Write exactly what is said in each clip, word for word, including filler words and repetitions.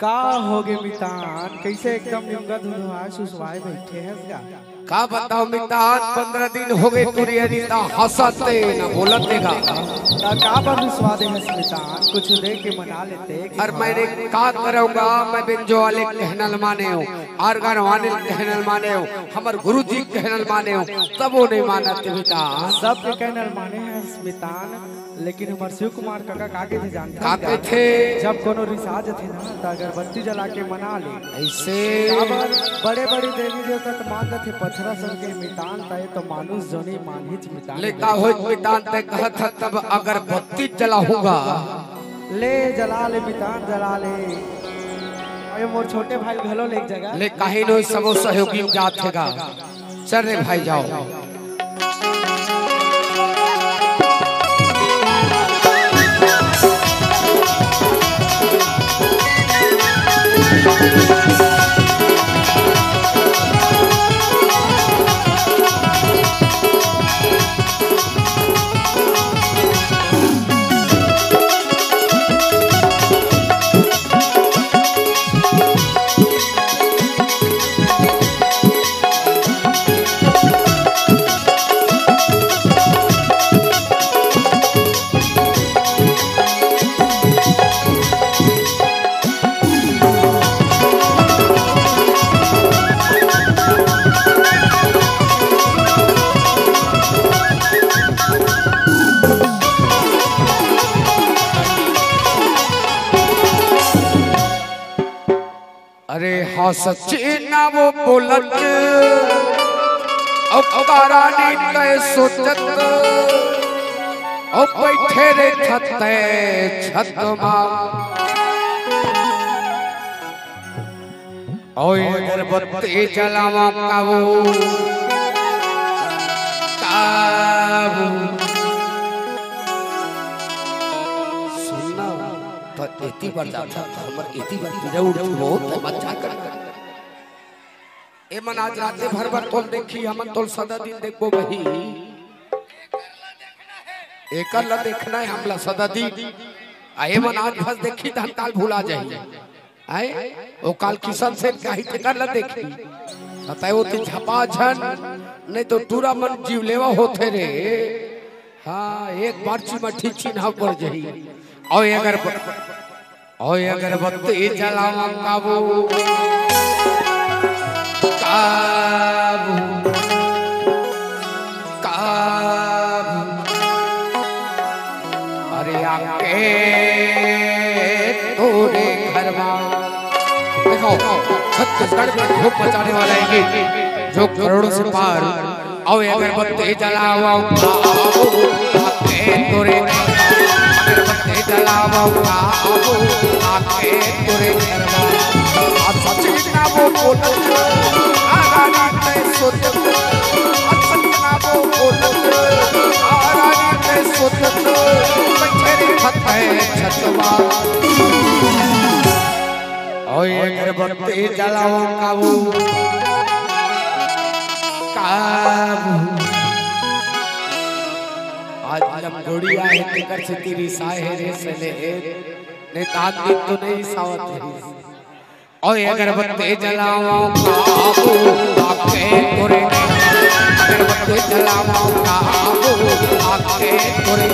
का होगे मितान, कइसे एकदम निमगा धुधुवाए सुसवाए बइठे हस गा? का बताओं मितान, पंद्रह दिन होगे तुरिया नी त हंसत ते न बोलत ते गा। त का बर रुसवा दे हस मितान, कुछ दे के मना लेते कि अरे मैं का करंव गा, मैं बेंजो वाले कहना ल मानेंव, organ वाले ल कहना ल मानेंव, हमर गुरुजी ल कहना ल मानेंव, तभो नइ मानत ते मितान। सबके कहना ल माने हस मितान, लेकिन हमर शिव कुमार कका का कहिथे जानथस का? का कहिथे? जब कोनो रिसा जथे ना, त अगरबत्ती जला के मना ले। अइसे? काबर? बड़े-बड़े देवी देवता त मान जथे, पथरा सन के मितान, त ए तो मानुष जोनी मानही च मितान। ले का होइस मितान, तैं कहत हस तब अगरबत्ती जलाहूं गा। ले जला ले मितान, जला ले। अरे मोर छोटे भाई घलो ले एक जगह। ले काहीं नोहे, सबो सहयोगी म जात हे गा। चल रे भाई, जाओ। अरे हाँ, सच्ची ना वो बोलत, अब कारानी तय सोचत, अब बैठे रे छत तय छत मा। ओए अगरबत्ती जलावा काबू, काबू। सुनना, त एती बर जाथा, त हमर एती बर पीरा उठबो, त मत जा कर। ए मन आज राते भर बर तोल देखी, हमन तोल सदा दिन देखबो बही। एकर ला देखना हे हमला सदा दिन। आ ए मन आज भस देखी, धन काल भुला जाही। आय, ओ काल किशन सेन काही तेकर ला देखी। बताए ओती झपा झन, नहीं तो टूरा मन जीव लेवा होथे रे। हाँ, एक बार चिमठी चिन्हा पड़ जाही। अउ अगर, अउ अगरबत्ती जलावा काबू, काबू, काबू। अरे आके तोरे घरवा। देखो, छत्तीसगढ़ में धूम मचाने वाला एक गीत, जो करोड़ों से पार। अउ अगरबत्ती जलावा काबू, आके तोरे घरवा। अगरबत्ती जलावा काबू, आके तोरे घरवा। आ सच ना वो बोलत, आ रानी तय सोचत, आ सच ना वो बोलत, आ रानी तय सोचत, बैठे रे छत है छतवा। ओए अगरबत्ती जलावा काबू, काबू। आज लमगोड़िया हे, तेकर सेती रिसाए हे रे सले। नहीं त आदमी तो नहीं रिसावत हे। ओए अगरबत्ती जलावा काबू, आके तोरे। अगरबत्ती जलावा काबू, आके तोरे।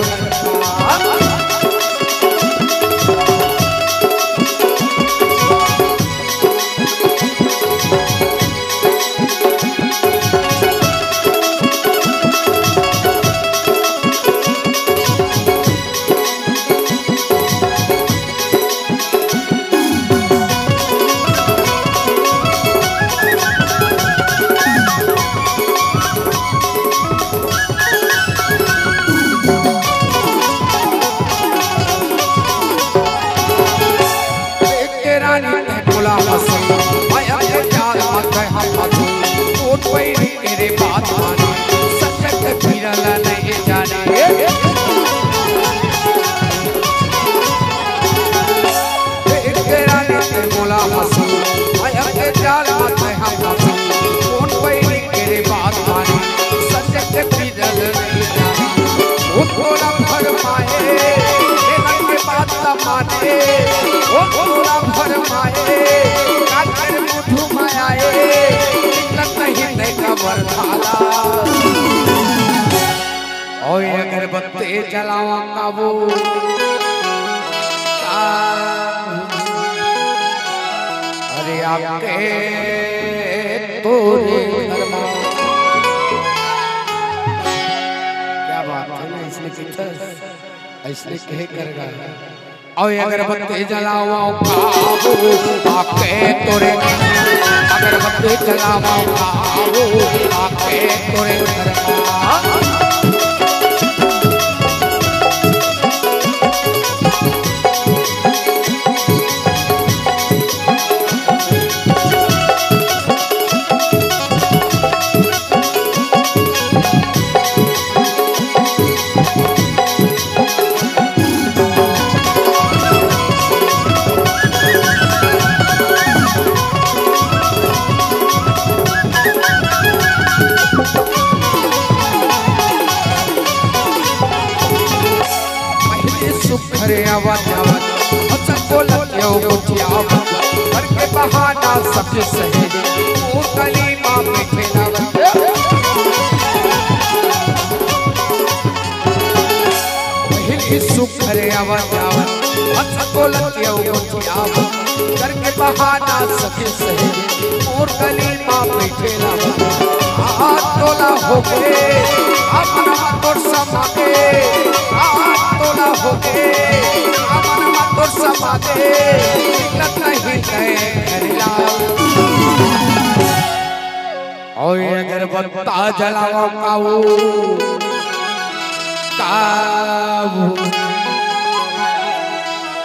माने, ओ तोला भरमाए, काकर मुठु मायाए, निकलत नहीं तै कबर थाला। ओए अगरबत्ती जलावा काबू। अरे आके तोरे घर मा। क्या बात है ना, इसने कितना, इसने कहे कर गा। ओए अगरबत्ती जलावा काबू, आके तोरे, अगरबत्ती जलावा काबू, आके तोरे घर मा। पहले सुख हरे आवत आवत, अच्छा को लग्यो गुठियावत, घर के बहाना सखी सहेली, ओ गली मा बैठे लावत। पहली सुख हरे आवा जावा, अच्छा को लग्यो गुठियावत, घर के बहाना सखी सहेली, मोर गली मा बैठे लावत। आ टोला होगे, आ मन मा तोर समागे, आ टोला होगे, आ मन मा तोर समागे, निकलत नहीं तै घर ला। ओए अगरबत्ता जलावा काऊ, काऊ।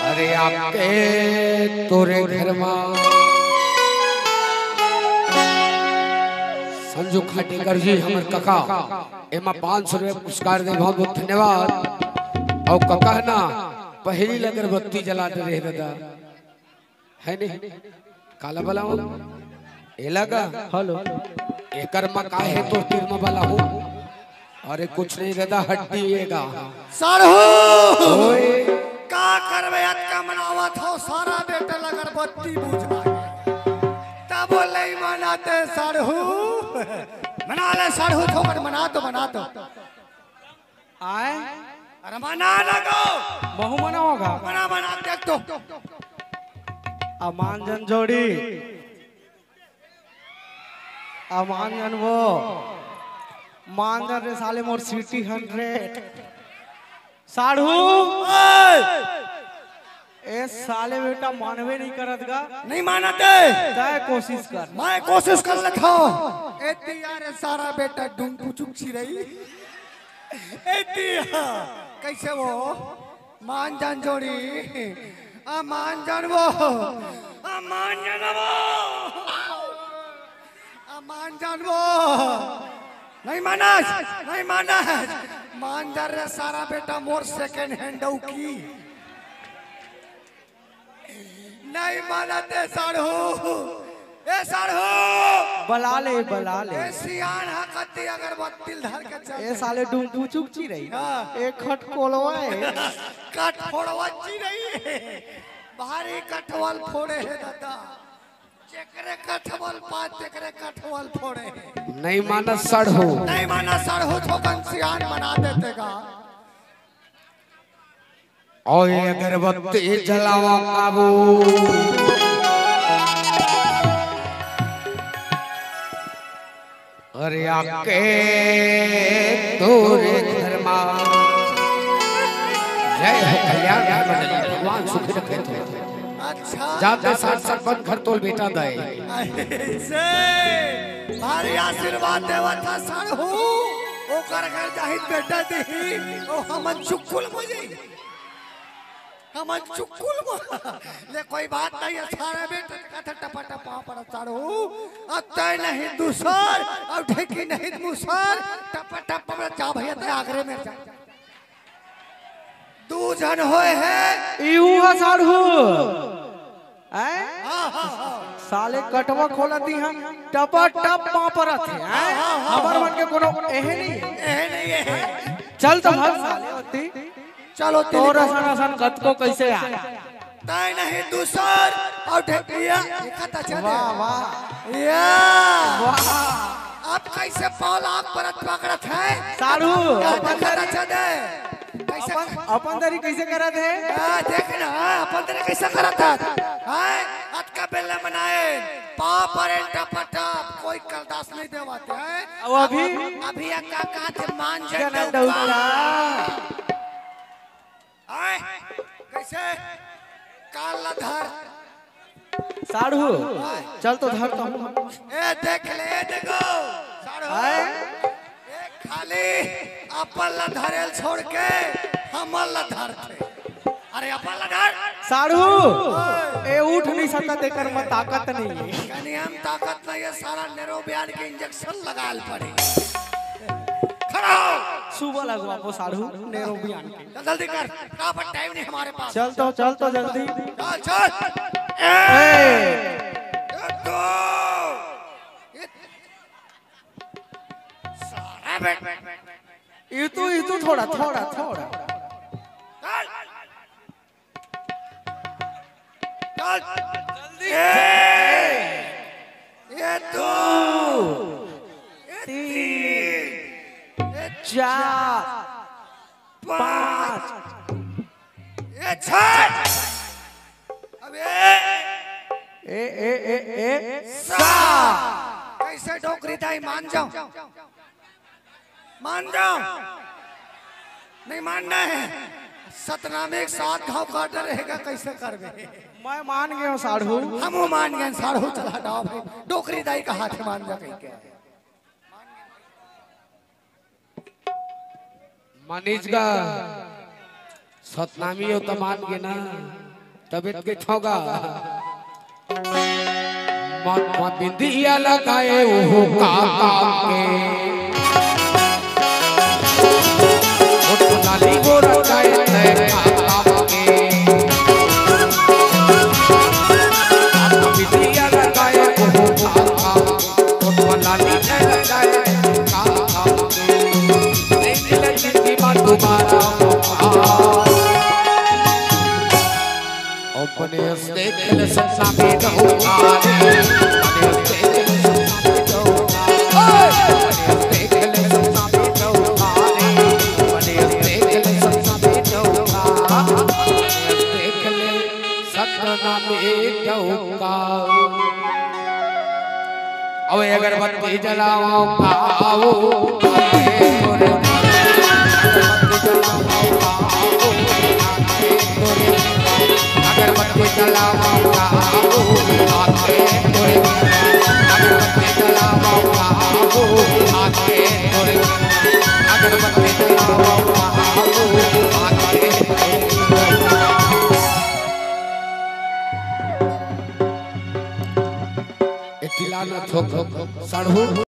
अरे आके तोरे घर मा। संजू खाटीकर जी हमर कका, एमा पाँच सौ रुपया पुरस्कार दे, बहुत बहुत धन्यवाद। अउ कका ना पहली अगरबत्ती जला दे रहे दादा। है नहीं? काला बलाओ? एला गा? हेलो। एकर मा का हे तो तीर मा बलाओ? अरे कुछ नहीं दादा, हड्डी एगा। साढ़ू! ओए। का करबे, अतका मनावत हो, सारा बेटा अगरबत्ती बुझा। तब बोले ही मनाते साढ़ू। मना ले साढ़ू, थोकन मना तो, मना तो। आए? अरे मना ना गो। महू मना होगा। मना, मना, देख तो। अमान जन जोड़ी। अमान जन वो। मान जन रे साले मोर सिटी हंड्रेड। साढ़ू। ओए! ए साले बेटा मानवे नहीं करत गा। नहीं मानत हे। तय कोशिश कर। मैं कोशिश कर लेता हूँ। ए ती यार, ए सारा बेटा डुंगू चुक चिरई। ए ती यार, कैसे वो? मान जान जोड़ी। आ मान जान वो। आ मान जान वो। आ मान जान वो। नहीं मानस, नहीं मानस। मान जा रे सारा बेटा मोर सेकंड हैंड डौकी। नहीं मानत हे साढ़ू। ए साढ़ू। बला ले, बला ले। ए सियान हा कत्ती अगरबत्ती धर के चल। ए साले डुंगू चुक चिरई। हाँ। ए खटकोलवा हे। कट फोड़वा चिरई हे। भारी कटवल फोड़े हे दादा। जेकरे कटवल पात, तेकरे कटवल फोड़े हे। नहीं मानस साढ़ू। नहीं मानस साढ़ू, थोकन सियान बना देते गा। ओए अगरबत्ती जलावा काबू। अरे आके तोरे घर मा। जय हो कल्याण मंडल, भगवान सुखी रखे तो। अच्छा। जाते साथ सरपंच घर तोल बेटा दे। ऐसे भारी आशीर्वाद देवत हा साढ़ू। ओकर घर जाही बेटा देही, ओ हमन चुकुल हो जाई। हमन चुकुल हो। ले कोई बात नहीं है, सारे बेटा कथा टपा टपा पर साढ़ू। अब तय नहीं दूसर, अब ढेकी नहीं दूसर, टपा टपा पर जा भैया, तय आगरे में जा। दू झन होए हे। इहू ह साढ़ू। हैं? हाँ, हाँ, हाँ। साले कटवा खोलत ही हम टपा टप पाँव परत हे, हैं? हाँ, हाँ, हमर हाँ। मन के कोनो एहे नहीं हे। एहे नहीं हे। चल तो भाग साले होती। चलो, तोर असन असन कतको कइसे आ। तय नहीं दूसर अउ ढेकिया, देखा त चले। वाह, वाह। या। वाह। अब कइसे पाव लाग परत पकड़त हे? साढ़ू, अब अपन देखा त दरी, चले। कइसे अपन, अपन दरी कइसे करत हे? आ, देख ना, अपन दरी कइसे करत हे? हैं? अतका बेला मनाए, पाव परेन टपटप, कोई करदास नहीं देवत हे। अउ अभी? अभी का कहत हे, मान जन जन डउका। डउका। आय, कइसे? काल ला धर। साढ़ू, आय। चल तो धर तो हूँ। ए, देख ले, देखो। साढ़ू। आय। ए, खाली अपन ला धरेल छोड़ के हमर ला धरथे। अरे, अपन ला धर। साढ़ू, आय। ए उठ नहीं सकत, एकर में ताकत नहीं हे। कनिया में ताकत नहीं हे, सारा नेरोबियान के इंजेक्शन लगाल पड़े। खड़ा हो। सुबह लगवाबो साढ़ू, नेरोबियान के। चल जल्दी कर, फटाफट, टाइम नहीं हमारे पास। चल तो, चल तो जल्दी। चल, चल। ए! ए! ए, दो! ए! सारा बेट। इतू, इतू थोड़ा, थोड़ा, थोड़ा। चल। चल। जल्दी। ए! ए, दो! ए, तीन! तीन! ए, चार! पाँच। ए, छह। अबे। ए, ए, ए, ए। सात। कइसे डोकरी दाई मान जाओ? मान जाओ। नहीं मानना हे। सतनामी के सात घाव काटा रहेगा, कइसे करबे? मैं मान गेंव साढ़ू। हमू मान गेन साढ़ू, चला हटाओ भाई। डोकरी दाई का हाथ मान जा कहीं के। मानिस गा, सतनामी हो त मान गे ना, तबे त के ठोगा। माथा बिंदिया लगाए ओहो का काम के, ओठ लाली गोरा चाहे तय का काम के। माथा बिंदिया लगाए ओहो का काम के। सतना में डौका। अबे अगरबत्ती जलाओ, आओ। अगरबत्ती जलाओ, आओ। अगरबत्ती जलाओ, आओ। अगरबत्ती जलाओ, आओ। ए तिला न थोक, साढ़ू।